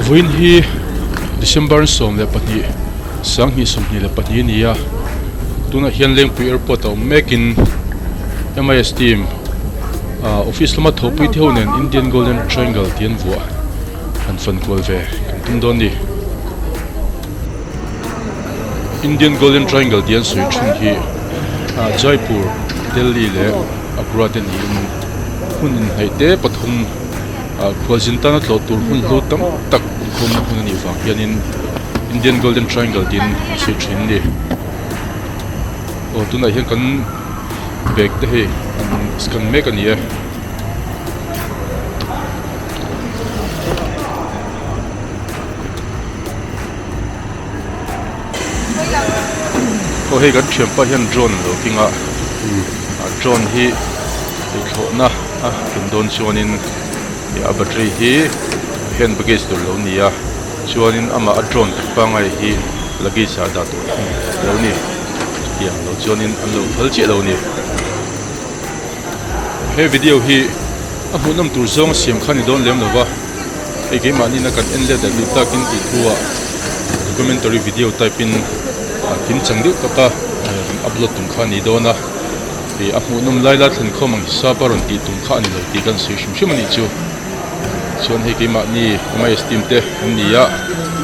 Vawiin hi December 12 2022 a ni a, tunah hian Lengpui Airport a awm mekin MIS team ah office lama thawhpui te ho nen Indian Golden Triangle tih an vuah han fan kual ve kan tum dawn a ni. Indian Golden Triangle tih an sawi thin hi ah Jaipur, Delhi leh Agra te niin hmun inhnaih te pathum ah khualzin tana tlawh tur hmun hlu tam tak inkhawmna hmun a nih vang hianin Indian Golden Triangle tiin an sawi thin a ni. Aw tunah hian kan bag te hei an scan mek a ni e. Aw hei kan thianpa hian drone a lo keng a a drone hi thlawhna a ken dawn chuanin a battery hi hand baggage tur lo ni a chuanin amah a drone tak pangngai hi luggage ah dah tur thung a lo ni chutiang lo chuanin an lo phal chiah lo a ni he video hi a hmuhnawm tur zawng a siam kha a ni dawn lem lo va. Hei keimahni na kan en let leh duh takin tih thu ah documentary video type in a kim chang deuh tak a rawn upload tum kha a ni dawn a ih a hmuhnawm lai la thlen khawm ang hisap a rawn tih tum kha a ni lo tih kan sawi hrim hrim a nih chu chuan hei keimahni MIS team te an ni a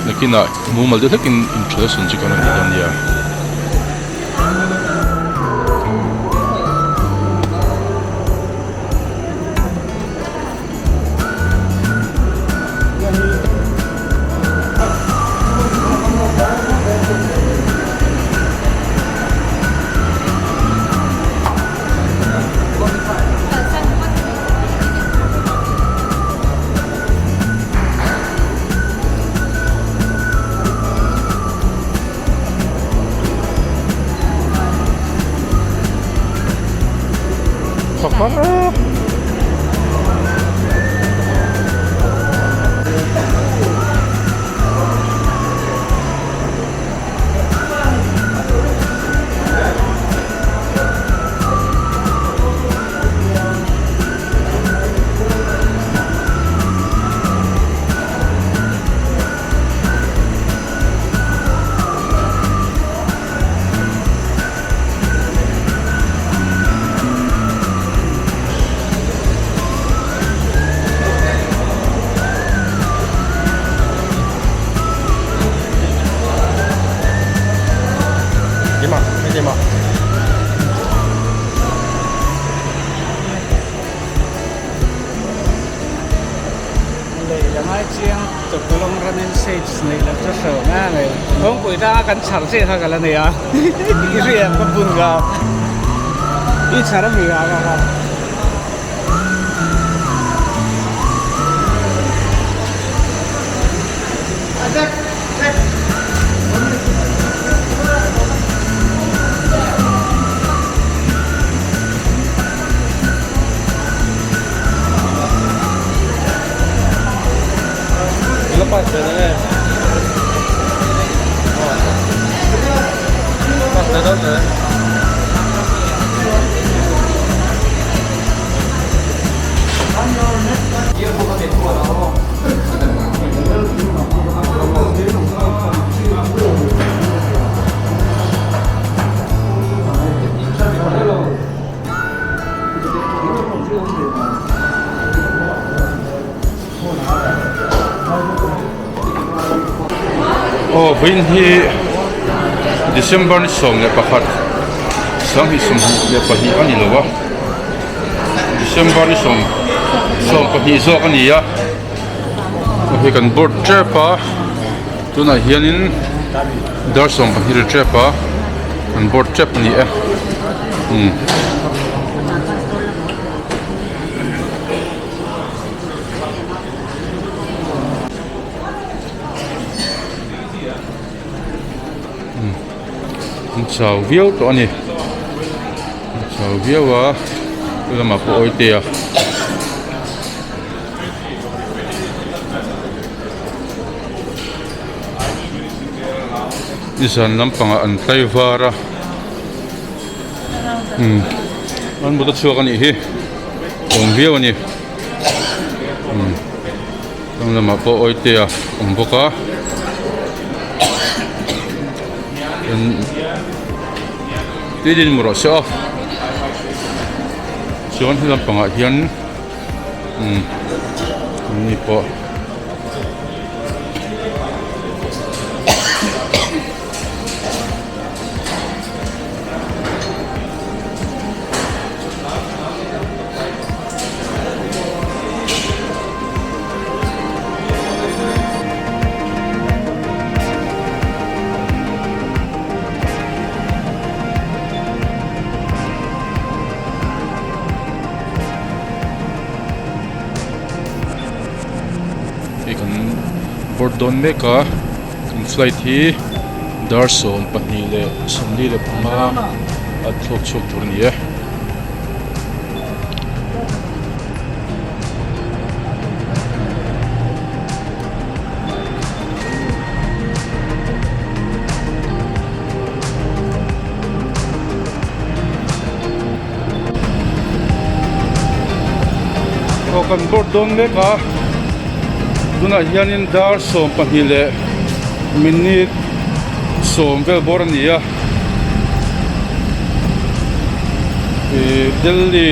nakinah mumal deuh hlekin introduction chu kan rawn ti dawn a nia. Kawngpui tanga kan chhar chiah kha ka la nei a i hriat ka bun ka i chhar a mi ka ka ka. Aw vawiin hi December ni 11 2022 a ni lo a December ni 12 zawk a ni a hei kan board tep a tunah hianin dar 12 ri tep a kan board tep a ni e umm. An chau viau tawh a ni an chau viau a chu lamah pawh awite a nizan lampangah an tlaivar a umm an mut a chhuak a nih hi. Awm viau a ni. Umm. Hnung lamah pawh Awitea awm bawk a tin mu rawh se aw chuan he lampangah hian umm ni pawh. Hei kan board dawn mek a kan flight hi dar 22:45 a thlawk chhuak tur a ni e. Aw kan board dawn mek a tunah hianin dar 12 leh minute 10 vel bawr a ni a. Ihh Delhi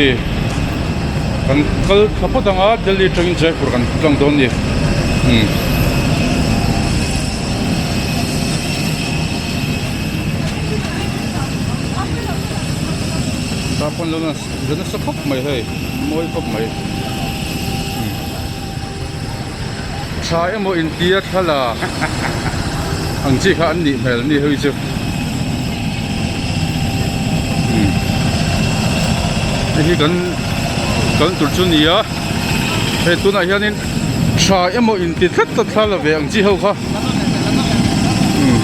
kan kal thla phawt ang a Delhi atangin Jaipur kan tlang dawn a ni umm. Tah pawn lo la nasa khawp mai hei mawi khawp mai umm tha emaw intia thla la ang chi kha an nih hmel ni hei chu umm hei hi kan kal tur chu a ni a hei tunah hianin tha emaw inti tlat tlat thla la ve ang chi ho kha umm.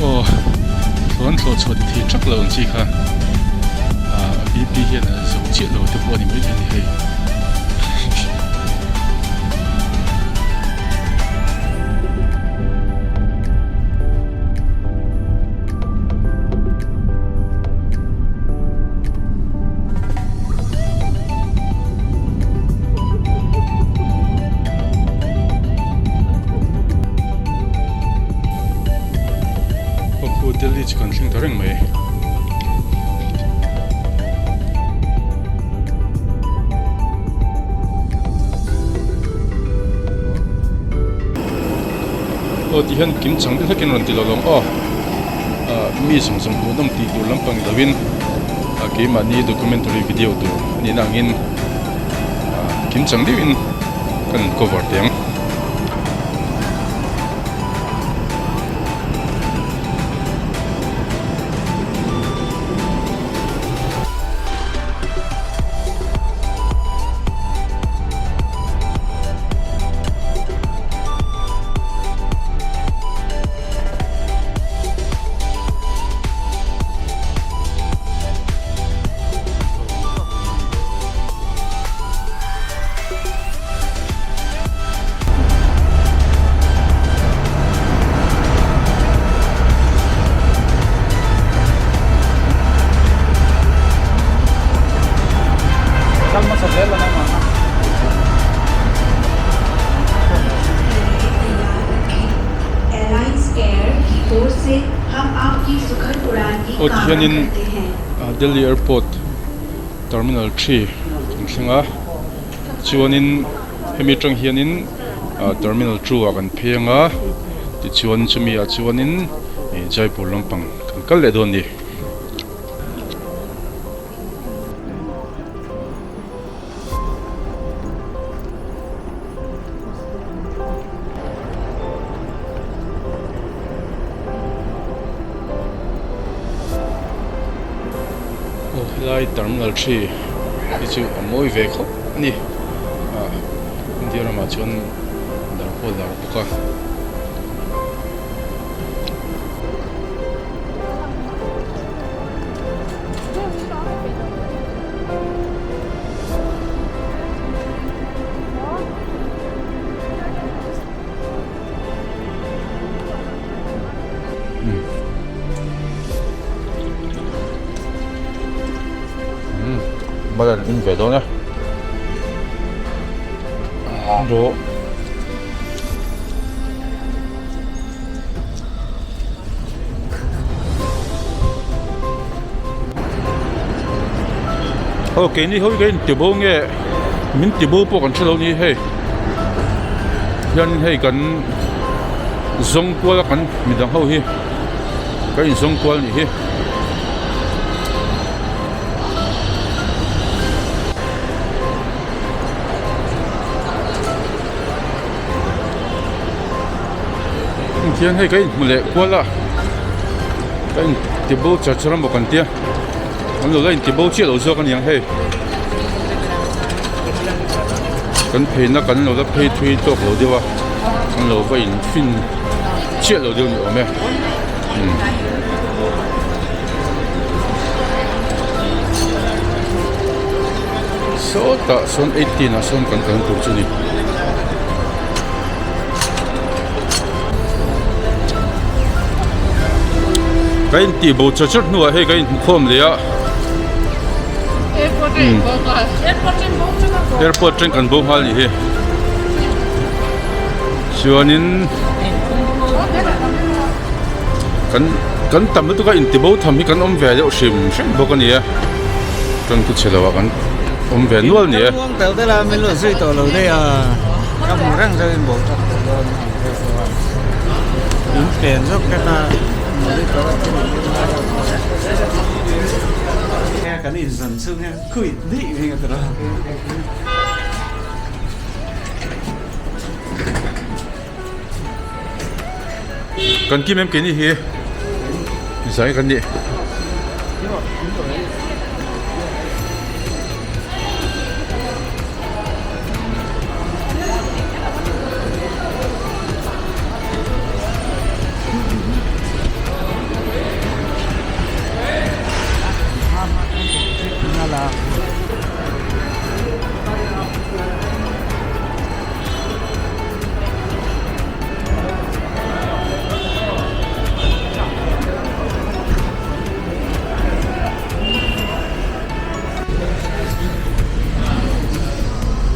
Aw chuan thlawh chhuah ti thei thak lo ang chi kha ah a BP hian a zo chiah lo te pawh a ni maithei a ni hei. Aw khu Delhi chu kan thleng ta reng mai. Aw ti hian kim chang deuh hlekin rawn ti lo lawng aw ah mi zawng zawng hmuhnawm tih tur lampang ni lovin ah keimahni documentary video tur a nihna angin ah kim chang deuhin kan cover teh ang. Aw tihianin Delhi airport terminal three kan thleng a chuanin hemi atang hianin terminal two ah kan phei ang a tichuan chumi ah chuanin Jaipur lampang kan kal leh dawn a ni. Aw helai terminal three hi chu a mawi ve khawp a ni ah India ramah chuan dar pawh a lar bawk a. Bal an in ve dawn e rawh. Aw keini ho hi ka inti bo nge min ti bo pawh kan hre lo ni hei hianin hei kan zawng kual a kan midang ho hi ka inzawng kual a nih hi. Khian hei ka inhmu leh kual a ka inti bo char char a maw kan tia an lo la inti bo chiah lo zawk a niang hei kan pheina kan lo la phei thui tawk lo deuh a an lo va in fin chiah lo deuh ni awm e umm. Sawtah sawn 18 ah sawn kan kal tur chu a ni. Ka intih bo char char hnuah hei ka inhmu khawm leh a. Airport atang kan bo nghal nih hi. Chuanin kan kan tam lutuk a inti bo tham hi kan awm ve deuh hrim hrim bawk a ni a. Tawng thu chhe lo ah kan awm ve nual ni e. Muang tel a min lo zui tawh lo daih a ka hmu reng deuh in bo tak tawh dawn ang deuh pawh a in pen zawk te kha kan in zan chhung hian khuih daih mai ka tawh a. Kan kim em keini hi zai kan nih.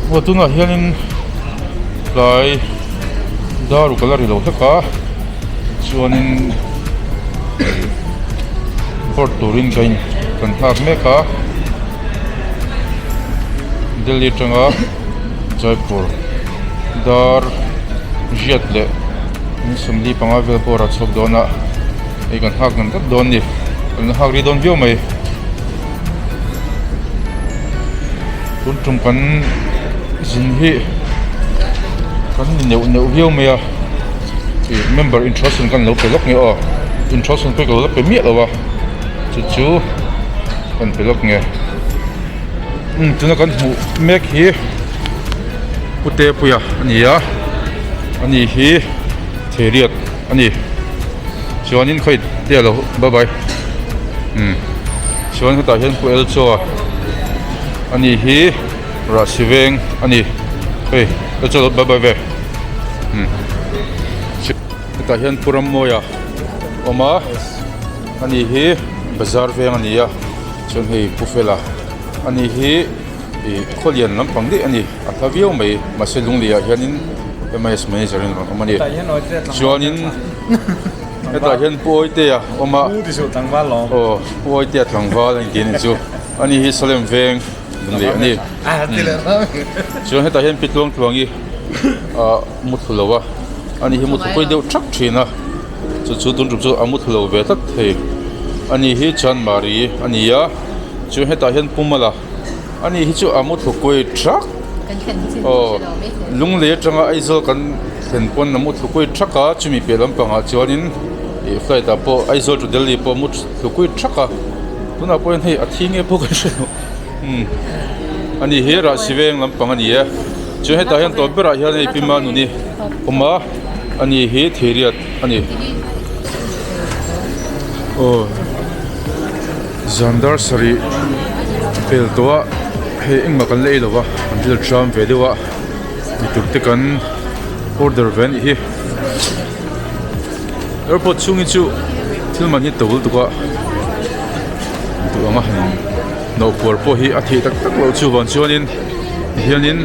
Aw tunah hianin tlai dar uk a la ri lo hlek a chuanin board turin ka in kan nghak mek a Delhi atanga. Jaipur dar riat leh in 45 vel pawh a chhuak dawn a hei kan nghak ngan vek dawn a ni kan la nghak rih dawn viau mai tun tum kan zin hi kan ni neuh neuh viau mai a ih member introduction kan lo pe lawk nge aw introduction pawh ka lo la pe miah lo a chu chu kan pe lawk nge. Umm tuna kan hmuh mek hi pute puia a ni a ani hi theriat a ni chuanin khawi te alo bye bye umm chuan hetah hian pu elchaw ani hi rahsi veng a ni hei elchaw lo bye bye ve umm hetah hian pu rammawia a awm a ani hi bazar veng a ni a. Chuan hei Pu Fela ani hi ih khawlian lampang daih a ni a hla viau mai mahse Lunglei ah hianin M_I_S manager in rawn awm a ni chuanin Hetah hian Pu Awitea a awm a. Aw Pu Awitea tlangval a inti a nih chu. Ani hi Salem veng leh a ni. Chuan hetah hian Pi Tluangtluangi ah mu thlu lo a. Ani hi mu thlu kawi deuh thak thin a. Chu chu tun tum chu a mu thlu lo ve tlat thei. Ani hi Chanmari a ni a. Chuan hetah hian Pu Mala. Ani hi chu a mu thlu kawi thak. Aw Lunglei atanga Aizawl kan thlen pawn a mu thlu kawi thak a chumi piah lampangah chuanin ih flight ah pawh Aizawl to Delhi pawh a mu thlu kawi thak a tunah pawh hian hei a thi nge pawh kan hre lo umm ani hi Rahsi veng lampang a ni e chuan hetah hian tawp berah hian hei Pi Manuni awm a ani hi Theiriat a ni aw. Zan dar sarih pel tawh a hei engmah kan la ei lo va kan thil tram ve deuh a eitur te kan order ve a nih hi airport chhung hi chu thil man hi to lutuk a duh ang a han hnawh puar pawh hi a theih tak tak loh chuvang chuanin tihianin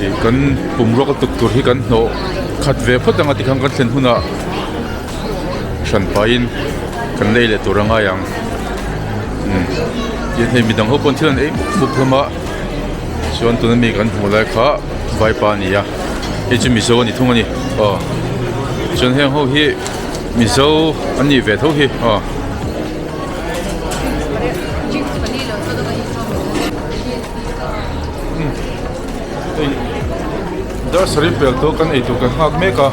ih kan pum ruak lutuk tur hi kan hnawh khat ve phawt ang a tikhan kan thlen hunah. Hran pahin kan lei leh tur a ngai ang umm tin hei midang ho pawn thil an ei mup mup hlawm a chuan tuna mi kan hmuh lai kha vaipa a ni a hei chu mizo a ni thung a ni aw chuan heng ho hi mizo an nih ve tho hi aw. Dar sarih pel tawh kan eitur kan nghak mek a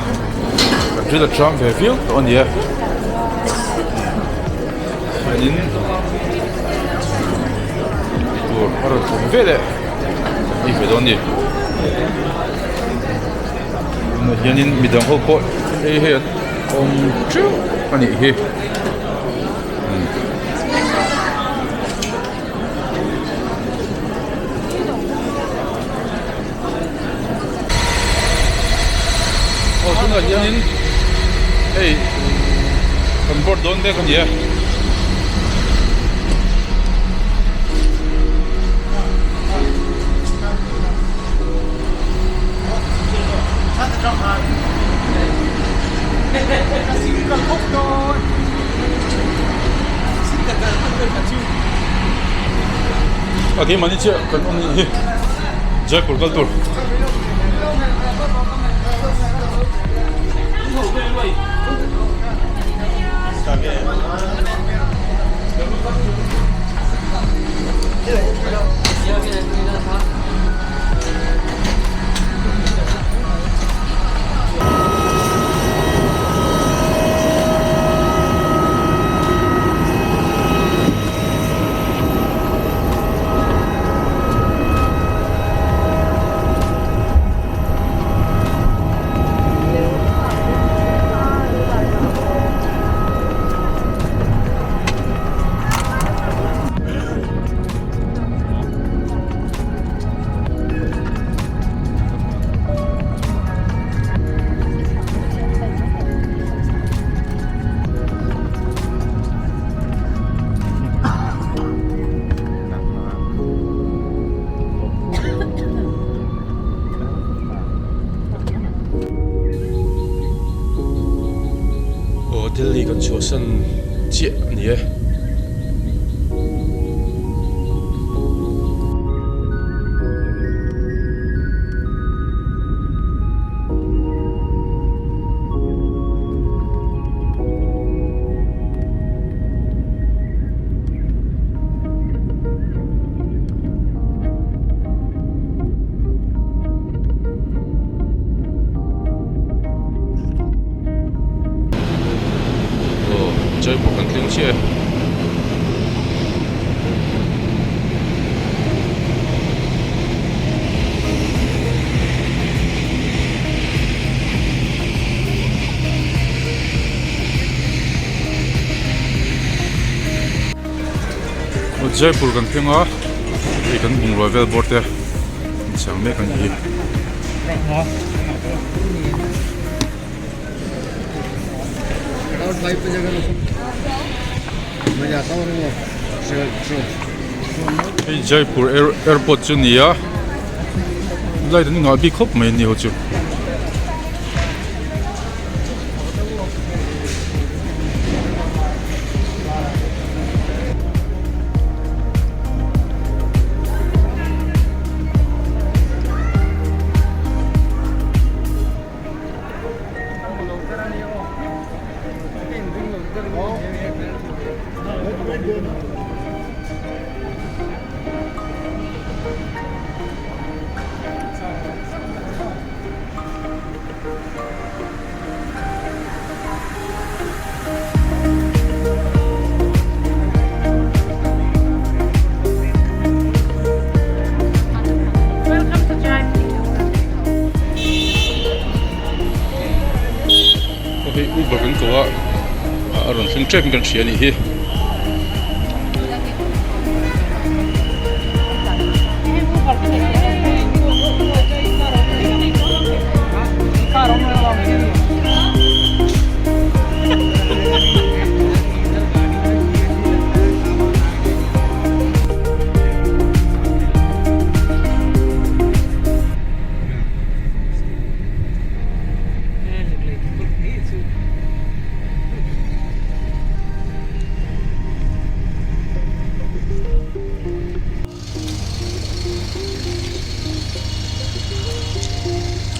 kan thil a tang ve viau tawh a ni e chuanin eitur a rawn thawm ve leh kan ei ve dawn a ni tunah hianin midang ho pawh hei hei an awm teuh a nih hi. Aw tunah hianin hei kan board dawn mek a ni a. A keimahni chiah kan awm nih hi Jaipur kal tur. Aw Delhi kan chhuahsan chiah a ni e. Aw Jaipur kan thleng chiah e. Jaipur kan thleng a hei kan bungrua vel bawr te inchang mek a ni hi. Hei Jaipur airport chu a ni a light an ngah bik khawp mai a ni ho chu. Uber kan ko a a rawn thleng tep in kan hria a nih hi.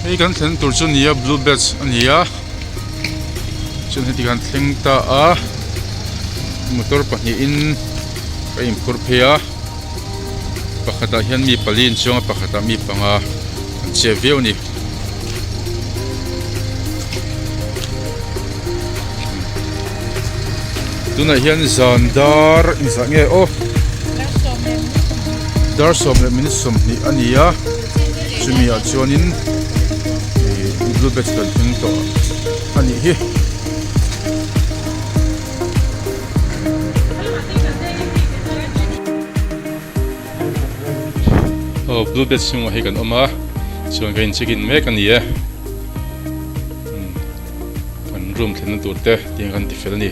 Hei kan thlen tur chu nia blue batch a ni a chuan heti khan thleng ta a motor pahnihin a inphur phei a pakhatah hian mi pali an chuang a pakhatah mi panga an chep viau a ni. Tunah hian zan dar engzah nge aw dar sawm leh minute sawmhnih a ni a chumi ah chuanin ih blue batch kan thleng tawh a nih hi. Aw blue batch chhungah hi kan awm a chuan ka in check in mek a ni e kan room thlenna tur te tiang kan ti fel a ni.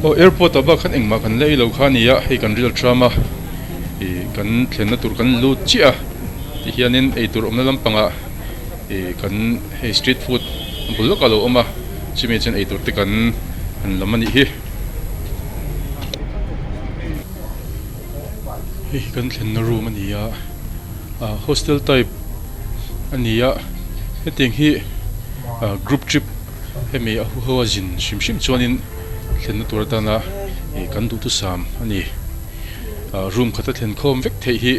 Aw airport ah bak khan engmah kan la ei lo kha a ni a hei kan ril tram a ih kan thlenna tur kan lut chiah a tihianin eitur awmna lampangah ih kan hei street food bul lawkah a lo awm a chumi chuan eitur te kan han lam a nih hi. Hei hi kan thlenna room a ni a ah hostel type a ni a hetiang hi ah group trip hemi a huho a zin hrim hrim chuanin thlenna tur atana ih kan duhthusam a ni ah room khata thlen khawm vek theih hi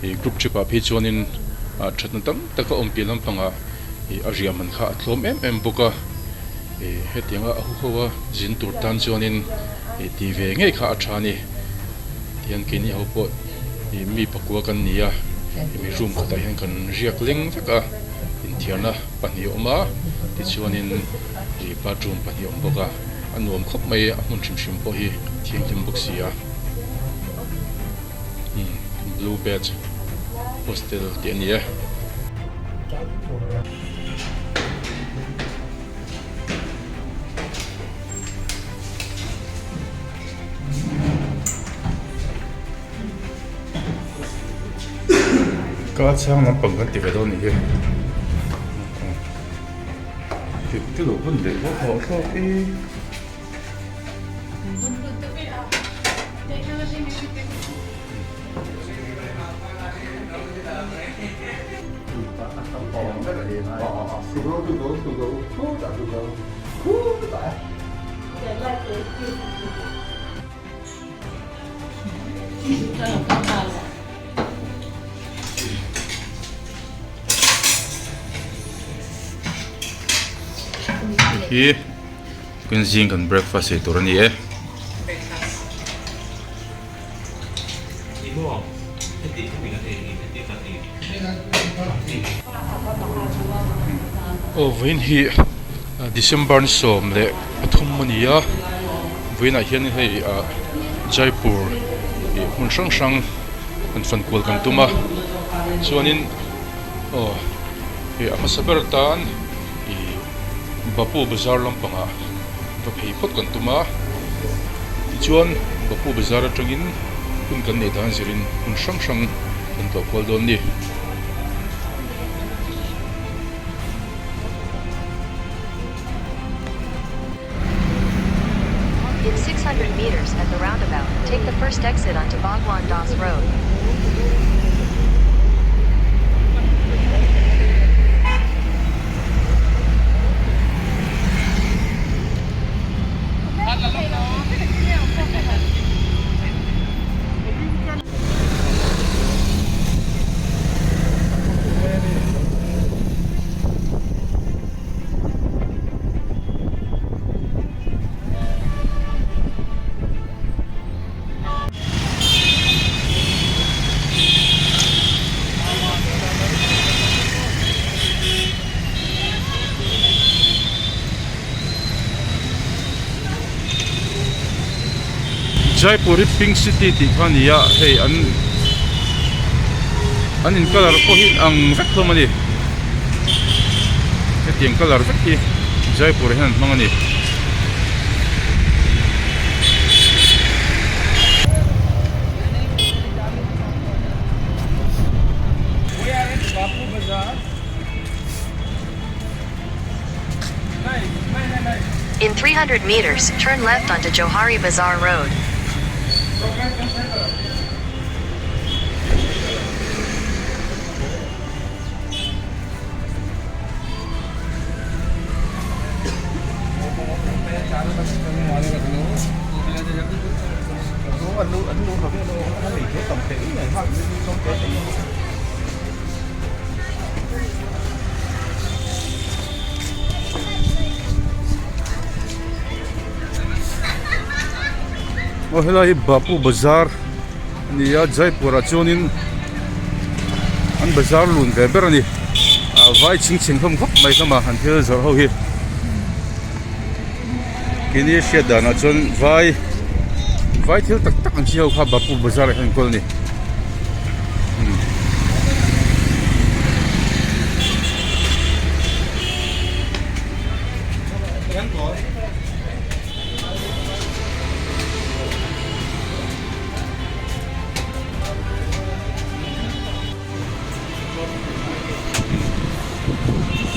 ih group trip ah phei chuanin ah thatna tam tak a awm piah lampangah ih a riah man kha a tlawm em em bawk a ih hetianga a huho a zin tur tan chuanin ih tih ve ngei kha a tha a ni. Tihian keini ho pawh ih mi pakua kan ni a, hemi room khatah hian kan riak leng vek a, inthiarna pahnih a awm a, tichuanin ih bathroom pahnih a awm bawk a, a nuam khawp mai a hmun hrim hrim pawh hi a thianghlim bawk si a, umm blue batch hostel tih a ni e. Ka chhang lampang kan ti ve dawn nih hi te lo bun leh bawk hlawh hlawk e. Hi kan zing kan breakfast ei tur a ni e. Aw vawiin hi December ni 13 a ni a vawiinah hian hei ah Jaipur ih hmun hrang hrang an fan kual kan tum a chuanin aw hei a hmasa ber atan ih Bapu bazar lampangah va phei phawt kan tum a tichuan Bapu bazar atangin hun kan neih dan zirin hmun hrang hrang kan tlawh kual dawn a ni. In 600 meters at the roundabout, take the first exit onto Bhagwan Das Road. Jaipur hi pink city tih kha a ni a hei an an in colour pawh hi in ang vek hlawm a ni hetiang colour vek hi Jaipur ah hian an hmang a ni. In 300 meters, turn left onto Johari Bazaar Road. Aw helai hi Bapu bazar a ni a Jaipur ah chuanin an bazar lun ve ber a ni ah vai chhing chheng hlawm khawp mai hlawm a an thil zawrh ho hi keini hriat danah chuan vai vai thil tak tak ang chi ho kha Bapu bazar ah hian an kawl a ni.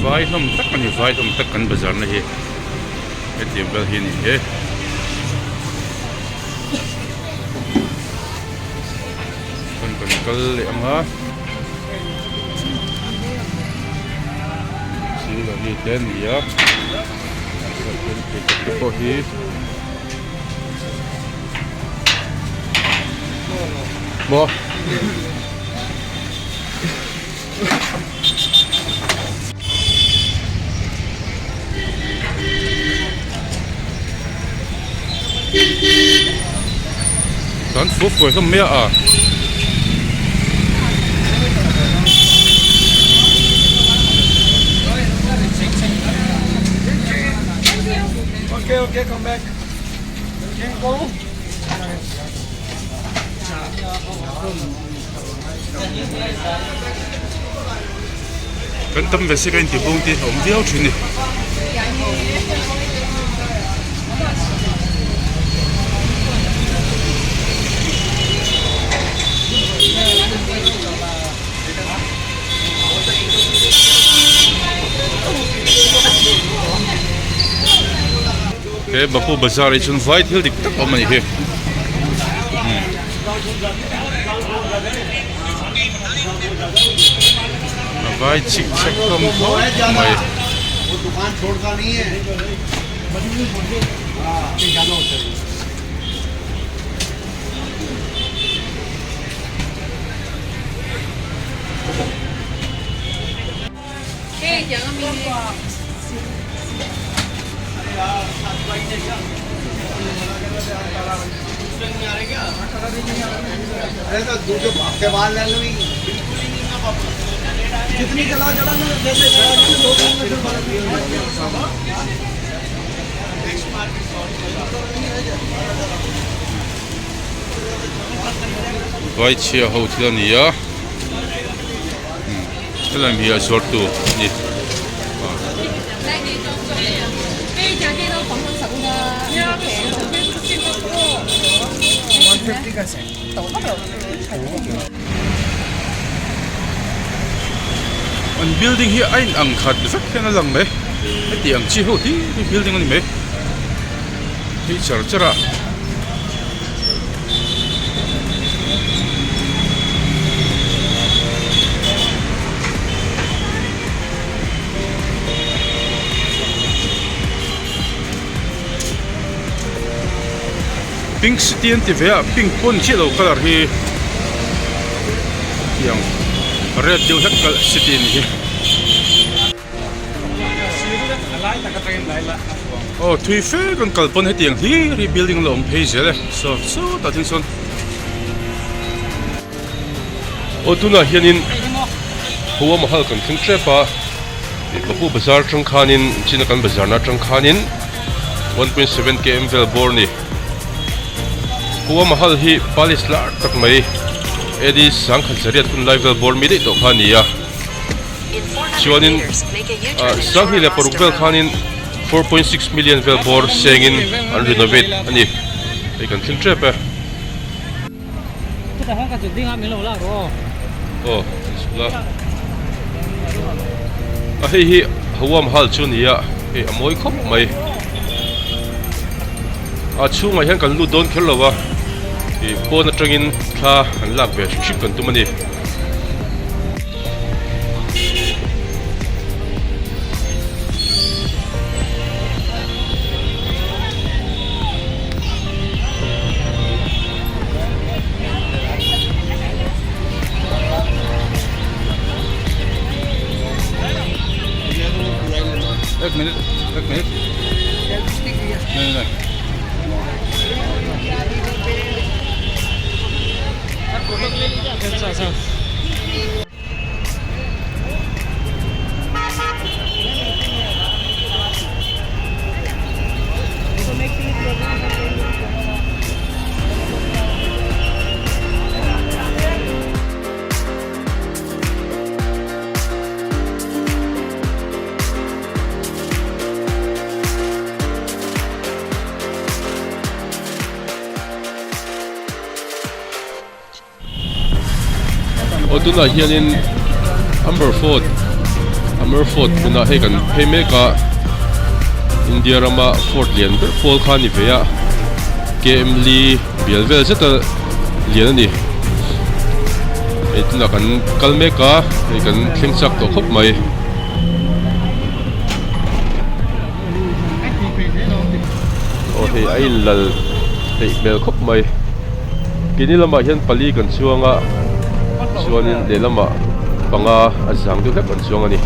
Vai hlawm tak a ni vai hlawm tak kan bazar na hi hetiang vel hi a ni e. Chuan kan kal leh ang a jewellery te a ni a pheikhawk te pawh hi maw. Kan fuh fuai hlawm mai a. Okay, okay, come back. Can go. Kan tam ve si ka inti bung tih a awm viau thin a ni. He Bapu Bazar hi chuan vai thil dik tak a awm a ni hi. A vai chik chek hlawm khawp mai. Vaichhia ho thil a ni a. Helai mi a zuar tu a ni. An building hi a in ang khat vek hian a lang mai heti ang chi ho hi hi building a ni mai hei char char a. Pink city an ti ve a pink pawn chiah lo colour hi tiang red deuh hlek kalh city a nih hi. Aw thui fe kan kal pawn hetiang hlir hi building a lo awm phei zel e saw sawtah thleng sawn aw tunah hianin Hoa Mahal kan thleng tep a ih Bapu bazar atang khanin china kan bazar na atang khanin 1.7 km vel bawr a ni. Hawa Mahal hi palace lar tak mai AD 1900 hun lai vel bawr mi daih tawh kha a ni a. Chuanin 2006 vel khanin 4.6 million vel bawr sengin an renovate a ni. Hei kan thleng tep e. Aw la a hei hi Hawa Mahal chu a ni a hei a mawi khawp mai. A chhungah hian kan lut dawn kher lo a ih pawn atangin thla an lak ve hrim hrim kan tum a ni. Ek minute, ek minute. Aw tunah hianin Amber Fort Amber Fort hmunah hei kan phei mek a India rama fort lian ber pawl kha a ni ve a K M Li bial vel zeta lian a ni hei tunah kan kal mek a hei kan thleng chak tawh khawp mai. Aw hei a inlal theih hmel khawp mai keini lamah hian pali kan chuang a chuanin lehlamah panga a zang deuh hlek kan chuang a ni.